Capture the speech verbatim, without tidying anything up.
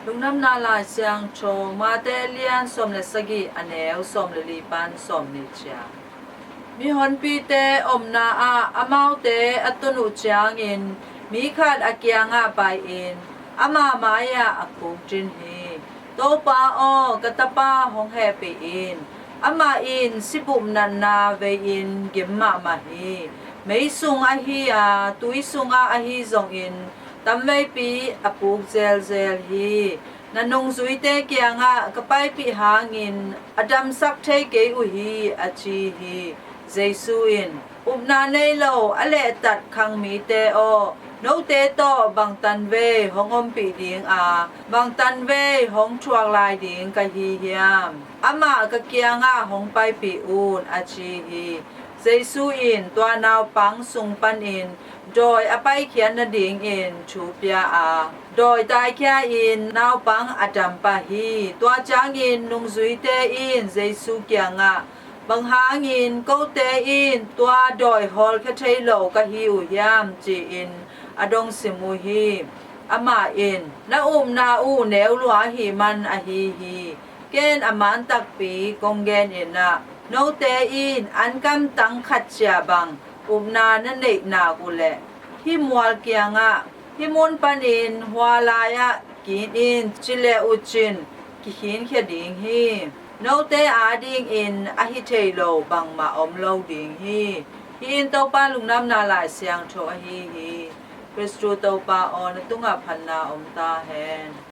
Lungdamna Lai Siangtho Mate lian sawm le sagih, a neu sawm le li pan sawm nih ciang. Mihonpite omna ah amaute a tun uh ciangin mi khat a kiangah pai-in ama mai-ah a khukdin hi. Topa aw, ka tapa hong hehpih in. Amah in sipup natna vei-in gim mahmah hi. Mei sung ahi a, tui sungah ahi zongin tamveipi a puk zelzel hi. Na nungzuite kiangah ka paipih hangin a damsak thei kei uh hi, a ci hi. Jesu in, upna nei lo a lehtat khang mite aw, note tawh bang tanvei hong ompih ding a, bang tanvei hong thuak lai ding ka hi hiam? Amah ka kiangah hong paipih un, a ci hi. Jesu in tua naupang sung panin dawi a paikhiat nadingin thu pia a, dawi taikhia-in naupang a dam pah hi. Tua ciangin nungzuite in Jesu kiangah, bang hangin kote in tua dawi hawlkhia thei lo ka hi uh hiam, ci-in a dongsim uh hi. Amah in, na upna uh neu lua ahih man ahi hi. Ken a man takpi kong genin ah, note in an kamtang khat cia bang upna na neih nak uh leh, hih mual kiangah, hih mun panin hua lai-ah kin in, ci leh uh cin kikhinkhia ding hi. Note adingin a hi thei lo bangmah om lo ding hi. Hih in Topa Lungdamna Lai Siangtho ahi hi. Khristu Topa aw, na tungah phatna om ta hen.